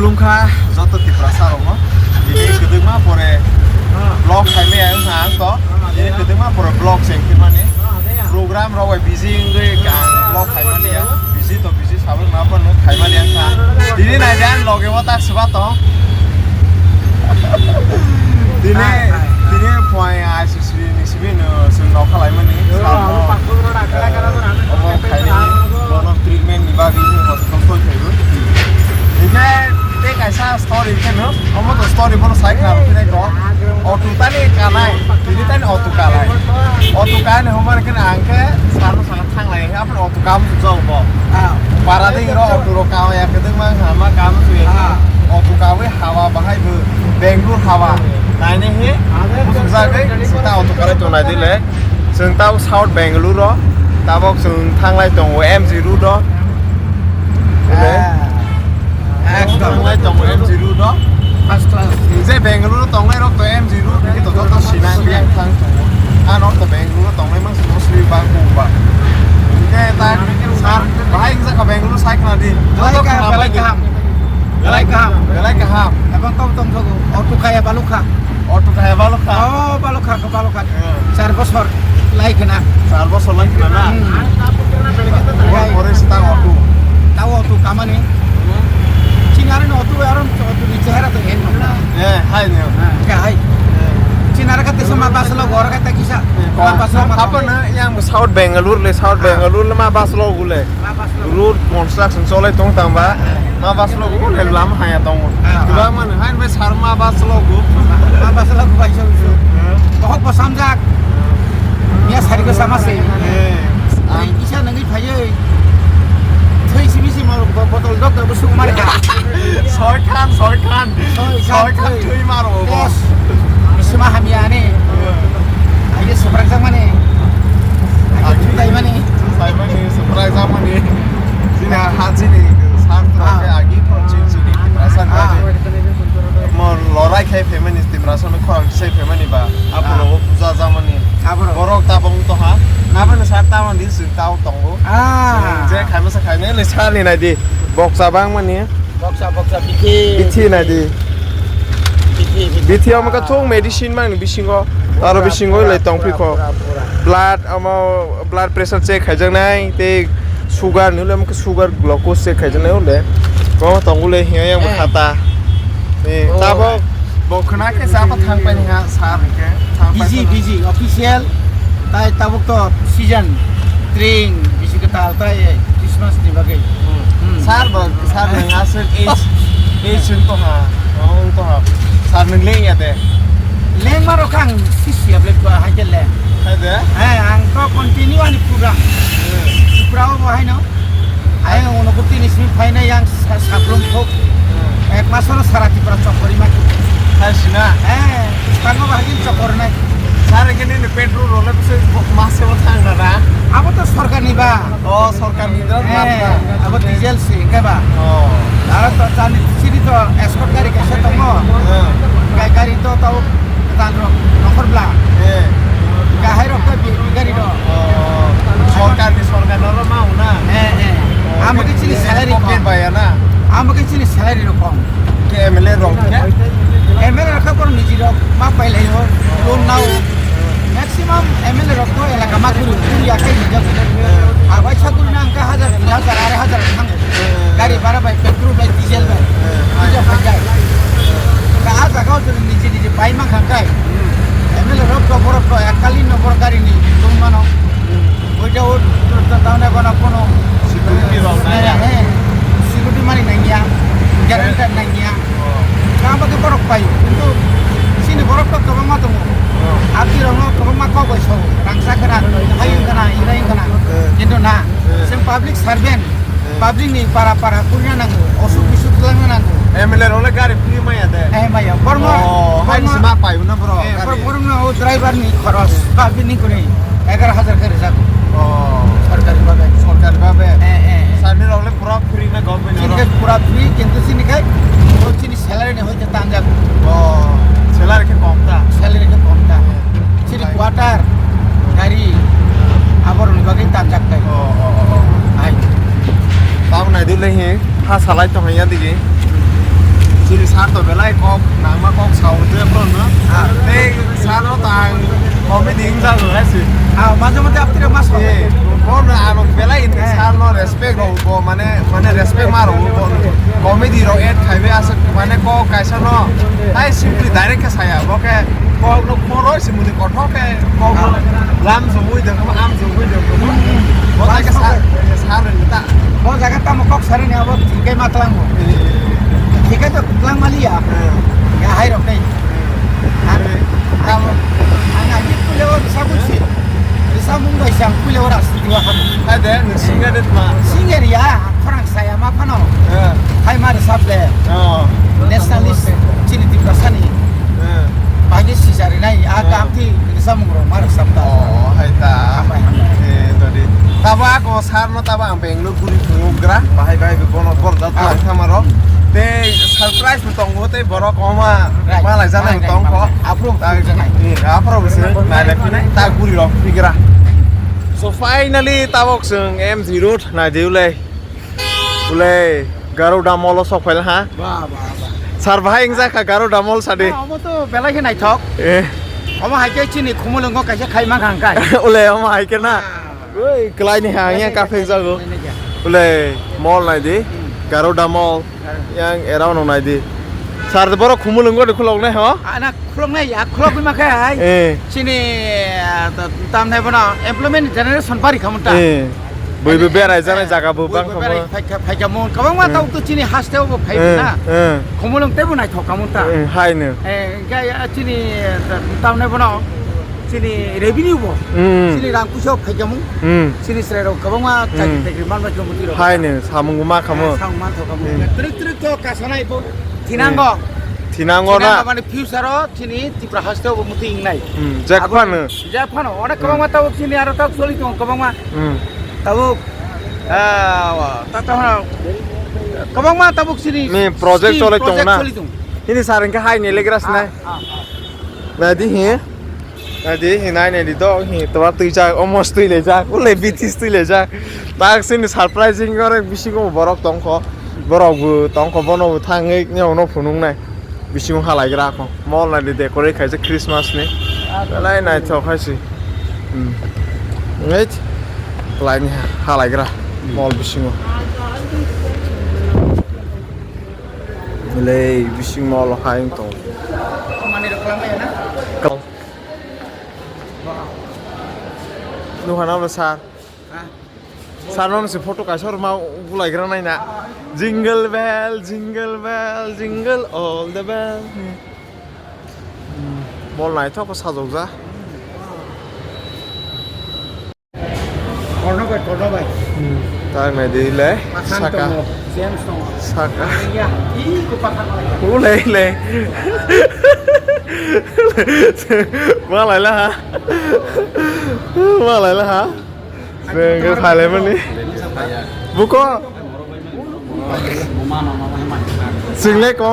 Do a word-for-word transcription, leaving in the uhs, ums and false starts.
Khulumkha joto Tiprasa rokno. Tini kwdwkma pore vlog khaimaya wngkha ang to. Tini kwdwkma pore vlog chengphimani. Program rok bai busy wngwi ang vlog khaimani ya. Busy to busy sabwi ma phano khaimani wngkha. Tini naidi ang loge o tak swba to. Tini, tini phuaing I C C ni simi no chwng nok khalaimani. Omo khainani, bono treatment ni bagwi hospital koi phaibo. Hinkhe tei kaisa story khe no, omo to story bono sai khna rw khe to. Auto tani kanai, tini tani auto kanai. Auto kanai hwnba khe ang khe sano sano thanglai, aphano auto kam sujak bo. Para dei ro auto ro kawa ya kwdwkma wngkha, ma kam suya. Auto kawi hawa bahai bo Bangalore hawa. Naine he, busuk jagwi, sita auto karai tongnai dile. Chwng tabo South Bangalore o, tabok chwng thanglai tongo M G Road o. Bole? Ekdom. Thanglai tongo M G Road o. First class. Je Bangalore o tongnai rok to M G Road, hwnkhe to joto sinai biyang thang tongo. Ano to Bangalore o tongnai mang sino sri bang kung ba. Hwnkhe ta sar, bahai wngjakha Bangalore sai khna di. Joto belai kaham, khna belai bai di. Kaham. Belai kaham. Belai kaham. Ebong kau tong jogo, auto kaya balukha. Auto kaya balukha. Oh, balukha, balukha. Char bosor lai khna. Char bosor lai khna na? Hmm. Bor pore se ta auto. Ta auto kamani. Chini are no auto, aro auto ni chehara to hen no. Eh, hai ne. Ha, ka hai. Chini are ka tesa ma bus lo, gora ka ta kisa. Ma bus lo ma. Apa na yang South Bangalore le, South Bangalore le ma bus lo gule. Ma bus lo. Road construction cholai tong tang ba. Ma bus lo gule lam haya tongo. Ba mano hai be sar ma bus lo gu. Ma bus lo gu bai so. Bohok bo samjak. Miya sari ko sama se. Ai kisa nangwi phaiye. Thwi simi simi botol dok dok suk mar ka. Soi khan, soi khan. Soi khan thwi maro bo. Bisima hamya ani. Aye subrak jak mani. Aye thwi dai mani. Thwi mani, subrak jak mani. Jina ha jini sar to ke agi pro chin chini. Mo lorai khai family Tiprasa no khorang sai phaimani ba, abono o puja jamani. Borok tabok wng tongha. Nabani sa tamani chwng tabok tongo. Je khaimasa khainai le sani naidi. Boksa bangmani. Boksa, boksa, bithi. Bithi naidi. Bithi, bithi. Bithi omo ka thung medicine mangni bisingo. Aro bisingo le tongphi kho. Blood omo blood pressure check khaijaknai tei sugar ni ulo sugar glucose check khaijaknai ulo. Bo tongule hiya yang khata. Ni tabok bo khna khe chapa thang pai ha sar ke. Busy, busy, official. Tai tabok to season, train, bisi kwtal tai Christmas ni bagwi. Sar bo, sar ni aswk age, age wng tongha, wng tongha. Sar nwng leng ya de. Lengma rok ang sisi ya ble hai ke leng. Hai de? Hai, ang to continue ani program. Program bo hai no. Ayang uno kuti ni simi phaina yang sa-, saplung thok. Ek masono sara Tripura chokori ma. Hai sina? Eh, tango bahagin chokornai. Sar ke ni petrol role bisi mase ma thang na na. Abo to sorkar ni ba. Oh, sorkar ni dra. Eh, abo diesel si ke ba. Oh. Aro to tani sini to escort gari kaisa tongo. Gai gari to tau Kwtal rok, nokhor bla. Eh. Gahai rok khe B P gari rok. Oh. Sorkar ni sorkar no ma una. Eh, eh. Oh, amo ke chini salary pocket kom. Baya na. Amo ke chini salary rok kom. Ke M L A rok ke? M L A rok khe borok niji rok ma pai lai ho. Loan nao. Maximum M L A rok to elaka ma kuru, kuru ya khe nijak. Abai sakuri na angka hajar, dui hajar, arai hajar thang. Gari bhara bai, petrol bai, diesel bai. Diesel bai jai. Ka a jaga o chwng niji niji bai ma kha kai. M L A rok to borok to ekali no borok gari ni tong mano. Oi ja o to tauna kono kono. Security rok nai ya. Eh, security mani nai ya. Guarantee nai ya. Kha bagwi borok pai, kintu chini borok to kwbangma tongo. Abdi rokno kwbangma kok bai sao, rangchak gana, hayung gana, irayung gana. Kintu na, chwng public servant, public ni para para kurina nango, osuk bisuk twlangna nango. M L A rok le gari free maya de? Eh, maya. Borno, oh, hai borno, si ma pai na bro, eh, gari. Borno o driver ni khoros, public ni kuni egaroh hajar khe rijak. Oh. Sorkari bhabe. Sorkari bhabe? Eh, eh. Sani rok le pura free na government? Chini khe pura free, kintu chini khe, o chini salary ni hoite tanjak. Oh, salary khe kom ta? Salary khe kom ta. Chini quarter, gari, aboroni bagwi tanjak tai. Oh, oh, oh, oh. Hai. Tamo nai dile he, ha salai tong ya digi. Sir to belai kok nangma kok sao je bro no. Ah. Tei sir no tang comedy wngjago hai se. Ah, maje maje aptire mas. Eh, bro no ano belai ini sir no respect ro bo mane, mane respect ma ro bo no. Comedy ro add khaibe aswk mane kok kaisa no. Hai simply direct khe saya bo khe kok no phone ro se muni kothok khe kok no lam jongwi de ko am jongwi de ko. Bo tai khe sir, sir ni ta. Bo jaga tamo kok sari ni abo thik khe ma tlang bo. Eh. Thik khe to tlang mali ya. Eh. Ya hai rok nei. Eh. Ang, ang, ang, ang, puila o risa busi. Risa mung bai sang puila o ras diwa ham. Hai de, ni singer de ma. Singer ya, khorang saya ma phano. Eh. Hai ma risa de. Oh. Nationalist chini Tiprasa ni. Eh. Bai de si sari nai, a kam thi risa mung ro ma risa ta. Oh, hai ta. Hambai, hambai. Eh, to di. Tabo ako sir no tabo ang Bangalore guri phunukgra. Bahai bahai bono borjak thamaro. Tei surprise bo tongo tei borok oma malai janai tongkho. Aphuru aphuru se nailai phinai ta guri rok phigra. So finally tabok chwng M G Road naidi ulai. Ulai Garuda Mall o sok phaila ha. Ba, ba, ba. Sir bahai wngjakha Garuda Mall sadi. Omo to belai khe naithok. Eh. Omo hai khe chini Khumulwngo kaisa khaima khang kai. Ulai omo hai khe na. Oi, kwlai ni ha, yang kaphek jago. Ulai mall nai di, Garuda Mall, yang era no nai di. Sir de borok Khumulwngo de khulok nai ho? Ana khulok nai ya, khulok ma khe hai. Eh. Chini, ah, ta-, tam nai bono employment generation bari khamun ta. Eh. Bui bui berai jana jaga bo bang khamu. Phai kha, phai khamun. Kabang ma tau to chini haste bo phai na. Eh. Khumulwng tebo nai thok khamun ta. Eh, hai no. Eh, ga ya chini, ah, ta-, tam nai bono. Chini revenue bo, hmm, chini rang puisa phai khamu, hmm, chini chwrai rok kwbangma chakri, hmm, takri manma khe mutwi rok. Hai no, samung ma khamu. Samung man thok khamu. Hmm. Twrwk twrwk to kasanai bo thinango. Hmm. Thinango na. Thinango mane future o chini Tripura haste bo mutwi ingnai. Hmm, jak phano. Jak phano, onek, hmm, kwbangma tabuk chini aro tabuk choli tongo kwbangma. Hmm. Tabuk, ah, ta, ta, kwbangma tabuk chini ni project scheme, choli tongo project na. Choli tongo. Ini saring khe hai ni legra sinai. Ah, ah, ah. Nadi hi. Adi hinai nai di to hi toba twi jak, omo twi le jak, ule bitis twi le jak. Tak sini surprising ore bisingo borok tongkho. Borok bo tongkho, bono bo thangwi nyono phunuk nai. Bisingo halai gra kho. Mol nai di decorate khaijak Christmas ni. Lai nai thok hai si. Hmm. Ngai lai ni halai gra. Mol bisingo. Ule bising mol hai tong. Mani rok lang ya na? Nuhana bo sir. Ha? Sir no se photo kaisa rwma ulaigra naina. Jingle bell, jingle bell, jingle all the bell. Hmm. Mol naithok sajokja. Korno bai, korno bai. Hmm. Tak nai di le. Pathan saka tongo, James tongo. Saka. Ya, ih, ko pathan bai. Ulai le. Malai la ha. Malai la ha. Sengke phalai mani. Buko. Single ko.